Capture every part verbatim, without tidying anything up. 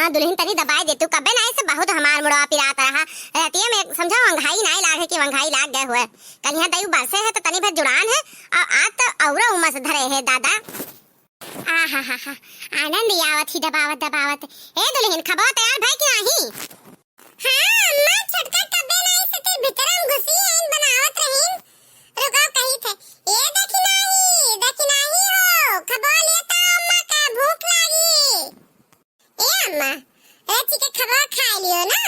हाँ दुलहिन, तनी दबाइ देतू, कबे नाहीं से बहुत हमार मुड़वा पिरात रहा। रतिया में समझा वंघाई नाहीं लागे कि वंघाई लाग गए हुए। कलिया दयू बरसे है तो तनी भर जुड़ान है, अउर आज तो अउरो उमस धरे है दादा। आहा हा हा, आनंद आवत ही दबावत दबावत। ए दुलहिन, खबवा तैयार भय कि नाहीं? हाँ अम्मा, छोटका कबे नाहीं से ते भीतर में घुसी आइन बनावत रहीन। रुको कही थे, ए दखिनाही, दखिनाही हो, खबवा लेता अम्मा का भूख लागी। ए अम्मा, रची के खबवा खाइ लियो ना,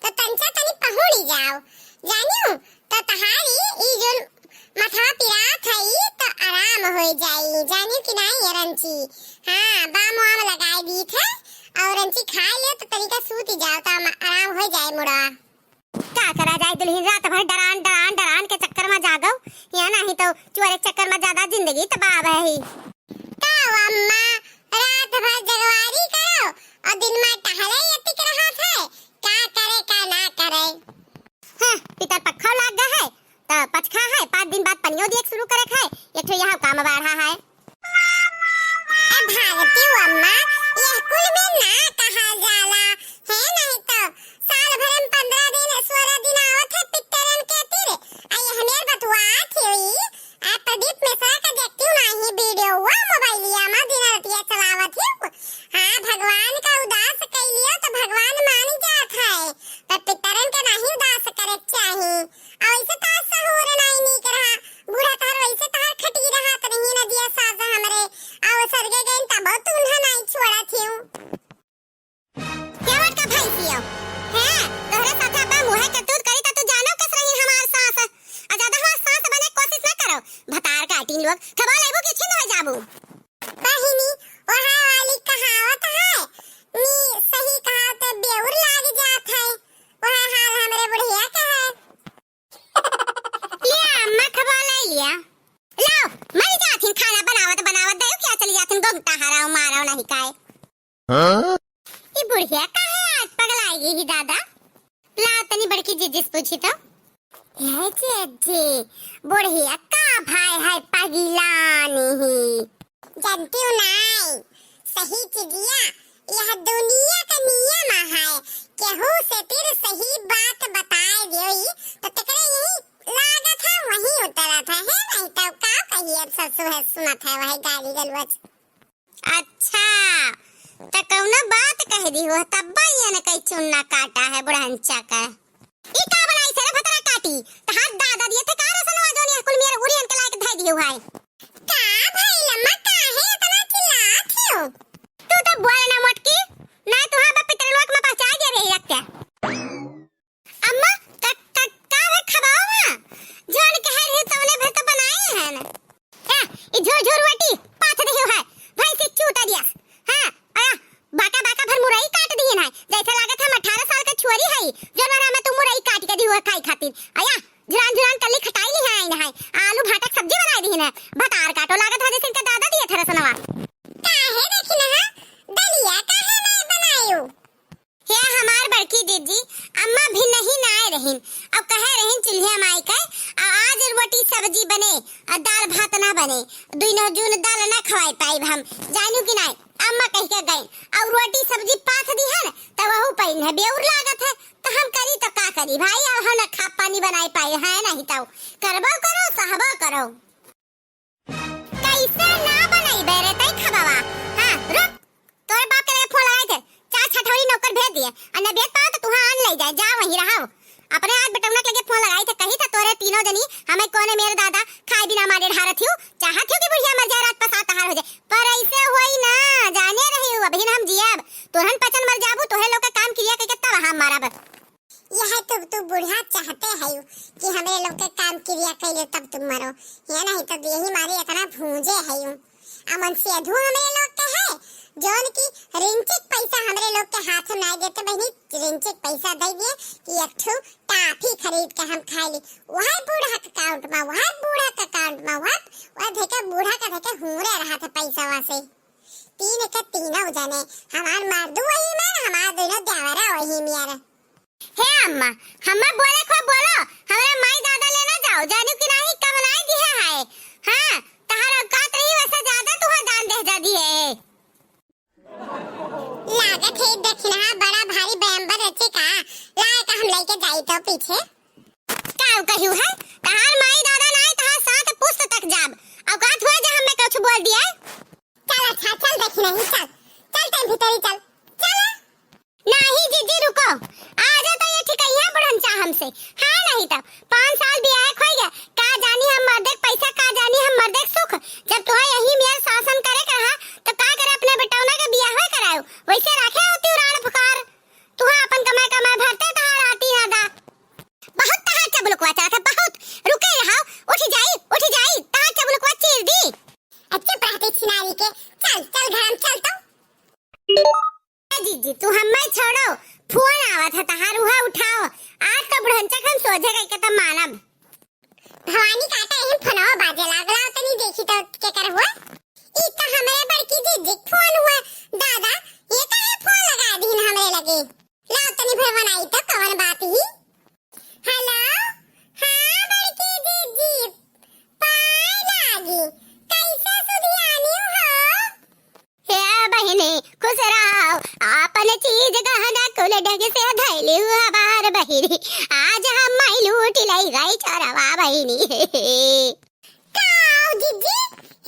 तो तनचा तनी पहुड़ी जाओ। जानियो, तो तहारी ई जोन मथवा पिरात है, ई तो आराम होइ जाई। जानियो कि नाहीं, ए रंची? हाँ, बाम वाम लगाइ दी थे, अउर रंची खाइ लियो, तो तनिका सूती जाओ, तो आराम होइ जाए मुड़ा। का करा जाए दुलहिन, रात भर डरान, डरान, डरान के चक्कर मा जागो, या नाहीं तो चुअरे के चक्कर मा ज्यादा जिंदगी तबाह है ही। का हो अम्मा, रात भर जगवारी करो अउर दिन मा टहले अतिक रहत है, का करे का ना करे। हाँ, पितर पक्खा लाग गए है, त पचखा है, पाँच दिन बाद पनियो दिए के शुरू करे है, एक ठो यहाँ काम बाढ़ा है। ए भारती अम्मा, यह कुल में ना कहा जाला, है नाहीं तो साल भर में पन्द्रह दिन, सोलह दिन आवत है पितरन के तीर, आ यह मेर बतुआत हुई, आ प्रदीप मिश्रा का देखती हूँ नाहीं video, वो मोबाइलिया में दिन रतिया चलावत ही। हाँ, भगवान का उदास कइ लियो तो भगवान मान जात है, पर पितरन के नाहीं उदास करे के चाही। आ वैसे तो सहूर नाहीं नीक रहा, बूढ़ा तोहर वैसे तोहर खटी रहा, त नहीं नदिया सास हमरे, आ वो सरगे गइन तब तू उन्हें नाहीं छोड़ा थियू। क्या बात का भैंसियो? हैं, तोहरे साथे अब्बा मुहे करतूत करी त तू जानो कस रही हमार सास। आ ज्यादा हमार सास बने कोशिश ना करो। भतार काटिन लोग, खबा लेबू कि छिन हो जाबू। बहिनी, वहाँ वाली कहावत है, नी सही कहा तो बेउर लाग जात है। वह हाल हमरे बुढ़िया का है। लिया, अम्मा खबा ले लिया। लाओ, मरी जाथिन खाना बनावत बनावत, दयो क्या चली जाथिन, गोमटा हराओ, मारो नहीं काए। हाँ? ई बुढ़िया काहे आज पगलाई गई ही दादा? लाओ तनी बड़की जीजी से पूछी तो। ए जीजी, बुढ़िया का भाई है पगलानी ही। जानती हूँ नाई, सही चिजिया, यह दुनिया का नियम है, केहू से तिर सही बात बताए देई, तो तकरे यही लागत है, वही उतरत है, है नहीं तो का कही, अब ससुर है, सुनत है वही गाली गलौज। अच्छा, त कौनो बात कह दी हो, तब्बा ये न कई चुन्ना काटा है बुढ़ंचा का। ई का बनाई से रे भतरा काटी? तहार दादा दिए थे का रसनवा जोन यह कुल मेर उरियन के लायक धै दियो है? का भइल अम्मा, काहे इतना चिल्लात हो? तू तो बोल ना मोटकी, ना तू हाँ बाप पितरलवा के मैं पहुँचा दे रही रख के। अम्मा, का, का, का भे खबाओ माँ? जोन कह रही तौने भे तो बनाए हैं ना। ए, ई झुर झुर रोटी पाथ दियो है, भैंसी चूता दिया। हाँ, आया, बाका बाका भर मुरई काट दिहिन है, जैसे लागत हम अठारह साल के छुअरी है, जोन हमें तू मुरई काट के दियो है खाई खातिर। आया, झुरान झुरान कल्ली खटाई ली है, आइन है, आलू भाटा के सब्जी बनाई दिहिन है, भतार काटो लागत है जैसे इनके दादा दिए थे रसनवा। काहे देखी ना, दलिया काहे नहीं बनायो? हे हमार बड़की दीदी, अम्मा भी नहीं ना आए रहीन। अब कहे रहीन चूल्हिया माई के, आ आज रोटी सब्जी बने, आ दाल भात ना बने। दुइनो जून दाल ना खवाई पाइब हम, जानू कि नाई? अम्मा कह के गई, अब रोटी सब्जी पाथ दिहन, त वहू पर इन्हें बेउर लागत है। त हम करी त का करी भाई, अब हम ना खा पानी बनाई पाई है, नहीं तो करबो करो, सहबो करो। कैसे ना बनइबे रे तई खबावा? हाँ, रुक। तोरे बाप के लगे फोन लगाई थे। चार छठौरी नौकर भेज दिए। आ न भेज पाओ तो तुहाँ आन ले जाए, जा वहीं रहो। अपने आज बेटौना के लगे फोन लगाई थे, कही था तोरे तीनों जनी हमें कोने मेरे दादा खाए बिना मारे ढारत हियो, चाहत हियो कि बुढ़िया मर जाए, रात पसार तहार हो जाए। पर ऐसे होई ना, जाने रही हूँ, अभी हम जियब, तोहन पचन मर जाबू, तोहे लोग के काम क्रिया के तब हम मरब। यह तो तू बूढ़ा चाहते है कि हमरे लोग के काम क्रिया कैले तब तुम मरो, ये नहीं तो यही मारे इतना भूंजे है। अमन सेधू हमरे लोग के है, जौन की रिंचिक पैसा हमरे लोग के हाथ में ना देते बहनी, रिंचिक पैसा दे दिए कि एक ठो टाफी खरीद के हम खा ली। वह बूढ़ा के अकाउंट में, वह बूढ़ा के अकाउंट में, वह, वह देखे बूढ़ा का देखे हुरे रहा था पैसा वहाँ से। तीन के तीनों जने, हमार मर्दू वही में, हमार दोनों देवरा वही में। हे अम्मा, हम्मा बोले को बोलो, हमरे माई दादा ले ना जाओ, जानू कि नाही कब नाई दिया है। हाँ, तहार औकात रही वैसे ज्यादा तुहार दान दे जा दिए। लागत है दक्षिणा पीछे। का कहियो है? तहार माई दादा नाई तहार सात पुस्त तक जाब। औकात हुआ जे हमें कुछ बोल दिया? चल अच्छा, चल देखी नहीं, चल। चल तैं भीतरी चल। चल। नाही जीजी रुको। आज तो ये ठिकैया बुढ़नचा हमसे। हाँ नहीं तो पाँच साल बियाह खोई गया। का जानी हम मर्दे के पैसा, का जानी हम मर्दे के सुख। जब तुहा यही मेर शासन करे के रहा तो का करे अपने बेटौना के बियाह करायो। वैसे राखे होती उराड़ फुकार। तुहा अपन कमाई कमाई भरते तहार आती ना दा। बहुत तहार चबुलकवा चलत है, बहुत। रुके रहो, उठ जाई, उठ जाई, तहार चबुलकवा चीर दी। अच्छा, चुप रहते छिनारी के। चल, चल घर में चल तो। ए जीजी, तू हम्मे छोड़ो, फोन आवत है तहार, उहा उठाओ। आज तो बुढ़नचा खन सोझे कह के तो मानब। भवानी काटा एहन फोनवा बाजे लागला, तनी देखी तो केकर हुआ। ई तो हमरे बड़की जीजी के फोन हुआ। दादा, ये काहे फोन लगा दीन हमरे लगे? लाओ तनी भर बनाई तो कवन बात ही। हेलो, हाँ बड़की जीजी, पाए लागी, कैसे सुधियानी हो? हे बहिनी, खुश रहो, आपन चीज गहना कुल ढंग से धैली हमार बहिनी। आज हम माई लूट लई गई चोरवा बहिनी। का हो जीजी?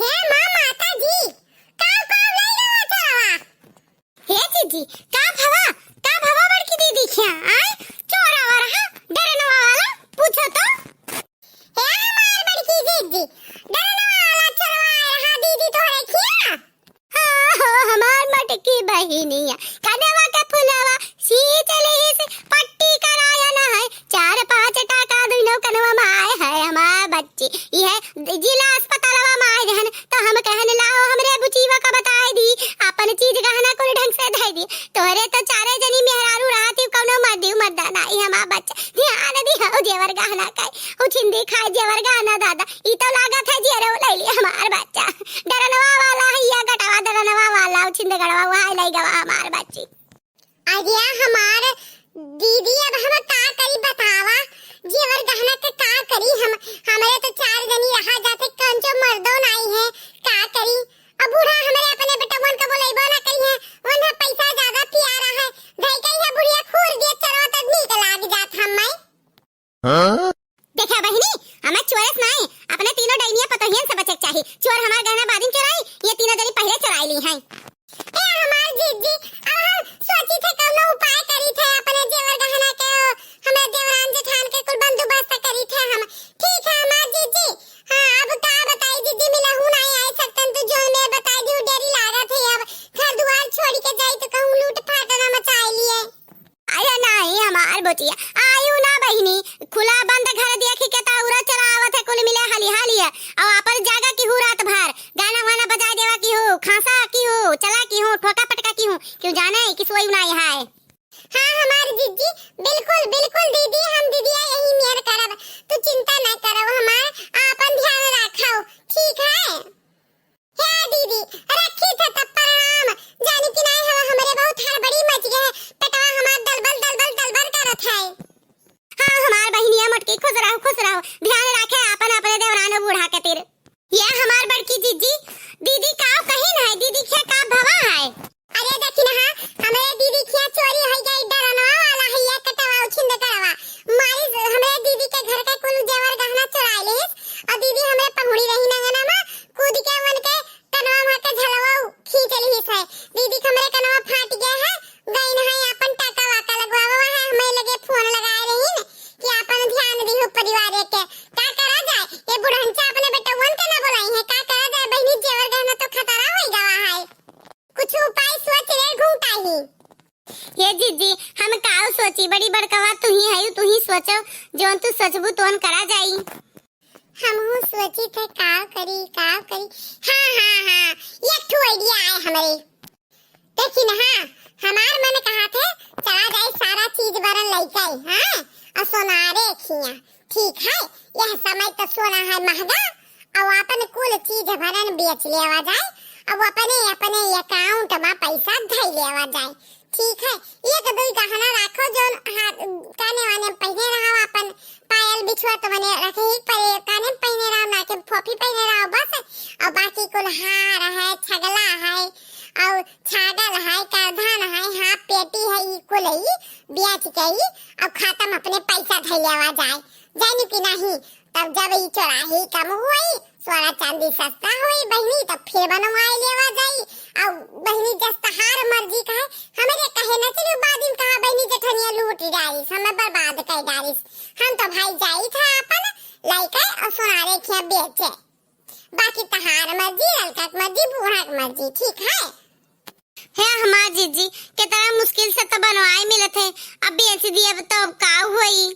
हे माँ माता जी, का, का लई गवा चोरवा? हे जीजी, का भवा, का भवा बड़की दीदी खिया? आय, चोरवा रहा, डरनवा वाला, पूछो तो। हे हमार बड़की दीदी, डरनवा वाला चोरवा आय रहा दीदी तोहरे खिया? हाँ, हो, हमार मटकी बहिनिया, कनवा के फुलवा सींच लिहिस, पट्टी कराया न है, चार पाँच टाका दुनो कनवा में आए है हमार बच्ची। इहे जिला अस्पतालवा में आए रहन, तो हम कहन लाओ हमरे बुचीवा का बताए दी, अपन चीज गहना कुल ढंग से धै दी। तोहरे तो चारे जनी मेहरारू रहती, कौनो मर्दी मर्दा नाई हमार बच्चा। ध्यान दिहो जेवर गहना का, उछिंदी खाए जेवर गहना दादा, ई तो लागत है जेरो ले ली हमार बच्चा। डरनवा वाला है या गटवा डरनवा वाला, उछिंद गड़वा वहाँ ले गवा हमार बच्ची। अरे हमार दीदी, अब हम का करी बतावा, जेवर गहना के का करी हम, हमरे तो चार जनी रहा जाते, कंचो मर्दो नाई है, का करी? अब बूढ़ा हमरे अपने बेटवन का बोलैबो ना करी है, वन्हा पैसा ज्यादा प्यारा है, धई करी है बुढ़िया खूर दिए चलवा तक नीक लाग जात हम मैं। हाँ? देखा बहिनी, हमें चोरस नाई, अपने तीनों डैनिया पतोहियन से बचे के चाही। चोर हमार गहना बादिन चोराई, ये तीनों जनी पहले चोराई ली हैं। ए हमार जीजी, अब हम सोची थे कौनो उपाय करी थे अपने जेवर गहना के, हमें देवरान जेठान के कुल बंदोबस्त करी थे हम। ठीक है हमार जीजी, हाँ अब का बताई जीजी, मिलहू नाई आए सकतन तो जोन में बताई दी, डेरी लागत है अब घर दुआर छोड़ी के जाई तो कहूँ लूट फाट ना मचाई लिए। अरे नाही हमार बोचिया, आयु ना बहिनी, खुला बंद घर देखी के ता उरा चला आवत है कुल मिले हाली हाली है। और आपन जागा की हूँ रात भर, गाना वाना बजाए देवा की हूँ, खांसा की हूँ, चला की हूँ, ठोका पटका की हूँ, क्यों जाने कि सोई ना यहाँ है। हाँ हमार जीजी, बिल्कुल बिल्कुल दीदी, हम दीदिया यही मेर करब, तू चिंता ना करब, हमार आपन ध्यान रखो, ठीक है। हे दीदी, रखी थे तब प्रणाम। जानी कि नाई हवा हमरे बहुत हड़बड़ी मच गए है। पेटवा हमार दलबल, दलबल, दलबल करत है। हाँ, हमार बहिनिया मोटकी, खुश रहो, खुश रहो। ध्यान रखे आपन अपने देवरानो बूढ़ा के तीर। ये हमार बड़की जीजी, दीदी का कही ना है, दीदी क्या का भवा है? अरे देखी ना, हाँ, हमरे दीदी खिया चोरी है गई, डरनवा वाला है ये कटवा उछिंद करवा। मारी हमरे दीदी के घर के कुल जेवर गहना चुराई लेस। और दीदी हमरे पहुड़ी रही नंगना मा, कूद के उनके कनवा मा के झलवा खींच लिहिस है। दीदी के हमरे कनवा फाट गया है, गईन है अपन टाका वाका लगवावा है, हमें लगे फोन लगाए रहीन कि आपन ध्यान दिहो परिवार के। का करा जाए, ये बुढ़नचा अपने बेटवन के ना बोलाई है, का करा जाए बहिनी, जेवर गहना तो खतरा होई गवा है। कुछ उपाय सोच ले घूमता ही। ये जीजी, हम काव सोची, बड़ी बड़कवा तू ही है, तू ही सोचो, जोन तू सोचबू तोन करा जाई। हमहू सोची थे काव करी, काव करी। हाँ, हाँ, हाँ, एक ठो idea आए हमरे। देखी ना, हाँ, हमार मन कहा थे, चला जाए सारा चीज बरन लइके, हाँ, और सोनारे खिया। ठीक है, यह समय तो सोना है महंगा, और अपन कुल चीज भरन बेच लेवा जाए, अब अपने, अपने account मा पैसा धई लेवा जाए। ठीक है, एक दुई गहना राखो, जोन हाथ, काने वाने पहने रहो, अपन पायल बिछुआ तो मने रखे ही परे, काने पहने रहो, ना के फोफी पहने रहो बस, और बाकी कुल हार है, छगला है, और छागल है, करधन है, हाँ, पेटी है, ई कुल ई बेच के ई अब खत्म, अपने पैसा धइ लेवा जाए, जानी कि नहीं। तब जब ई चोराही कम होई, सोना चांदी सस्ता होई बहिनी, तब फिर बनवाए लेवा जाई। अब बहिनी जस तहार मर्जी कहे, हमरे कहे न चलियो, बाद में कहा बहिनी जेठनिया लूट डारिस, हमें बर्बाद कर डारिस। हम तो भाई जाई था अपन लइके और सोनारे खिया बेचे। बाकी तहार मर्जी, लड़का के मर्जी, बूढ़ा के मर्जी, ठीक है? हे हमार जीजी, केतना मुश्किल से तो बनवाए मिलत है, अब बेच दिए तो अब का होई?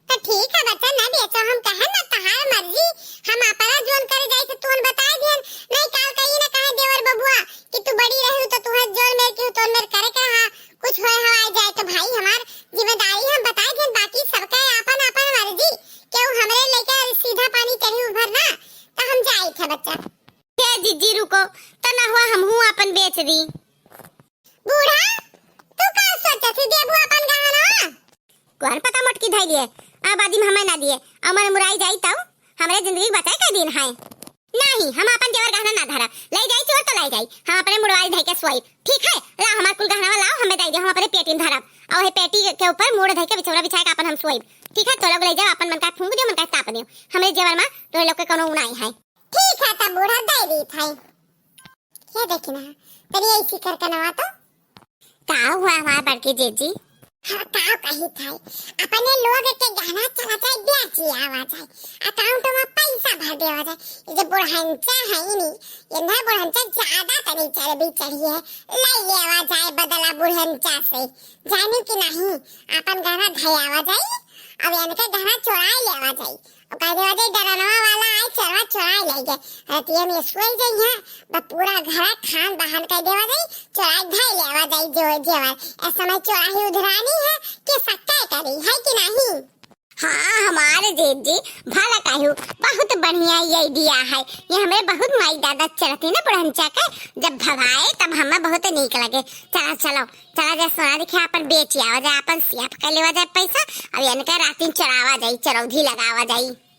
तो ठीक है बच्चा, ना बेचो, हम कहे ना तहार मर्जी, हम अपना जोन करे जाई से तोन बताए दियन, नहीं काल कही ना कहे देवर बबुआ कि तू बड़ी रहू तो तुहे जोन मेर की तोन मेर करे के रहा, कुछ होए हवाए जाए तो भाई हमार जिम्मेदारी हम बताए दियन, बाकी सबके अपन अपन मर्जी, केहू हमरे लेके सीधा पानी चढ़ी उभर ना, तो हम जाई थे बच्चा। हे जीजी रुको, तो ना हुआ हमहू अपन बेच दी। बूढ़ा, तू का सोचत ही देबू अपन गहना? कौन पता मोटकी धई लिए, आ बादी में हमें ना दिए, अमर मुराई जाई तऊ, हमरे जिंदगी बचाए का दिन है। नहीं, हम अपन जेवर गहना ना धरब, ले जाई चोर तो ले जाई, हम अपने मुड़वाई धई के सोई। ठीक है, ला हमार कुल गहना लाओ, हमें दे दे, हम अपने पेटी में धरब, और हे पेटी के ऊपर मुड़ धई के बिछौना बिछाए के अपन हम सोई। ठीक है, तो लोग ले जाओ, अपन मन का फूंक दियो, मन का ताप दियो, हमरे जेवर में तो लोग के कोनो उनाई है। ठीक है, तब बूढ़ा दे दी था। ये देखी ना, तनी ऐसी करके नवा तो। का हुआ हमार बड़की जीजी? हाँ, का कही था, अपने लोग के गहना चला जाए, बेची आवा जाए, account में पैसा भर देवा जाए। ये जो बुढ़ंचा है नी, ये ना बुढ़ंचा ज्यादा तनी चर्बी चढ़ी है, ले लेवा जाए बदला बुढ़ंचा से, जानी कि नहीं, अपन गहना धयावा जाए, अब इनके गहना चोराए लेवा जाए। और कह देवा जाए, डरनवा वाला आए, चोरवा चोराए ले गए। रतिया में सोई जाई है, बस पूरा घर खान दहन कर देवा जाए, चोराए धई लेवा जाए जो जेवर। इस समय चोराही उधरानी है कि सक्का करी, है कि नहीं? हाँ, हमारे जीजी, भला कहू, बहुत बढ़िया ये idea है। ये हमें बहुत माई दादा चढ़ती ना बुढ़ंचा के, जब भगाए तब हमें बहुत नीक लगे। चला, चलो, चला जाए सोना देखिए, अपन बेची आवा जाए, अपन सियाप कर लेवा जाए पैसा, अब इनके राती चोरावा जाए, चरौधी लगावा जाए।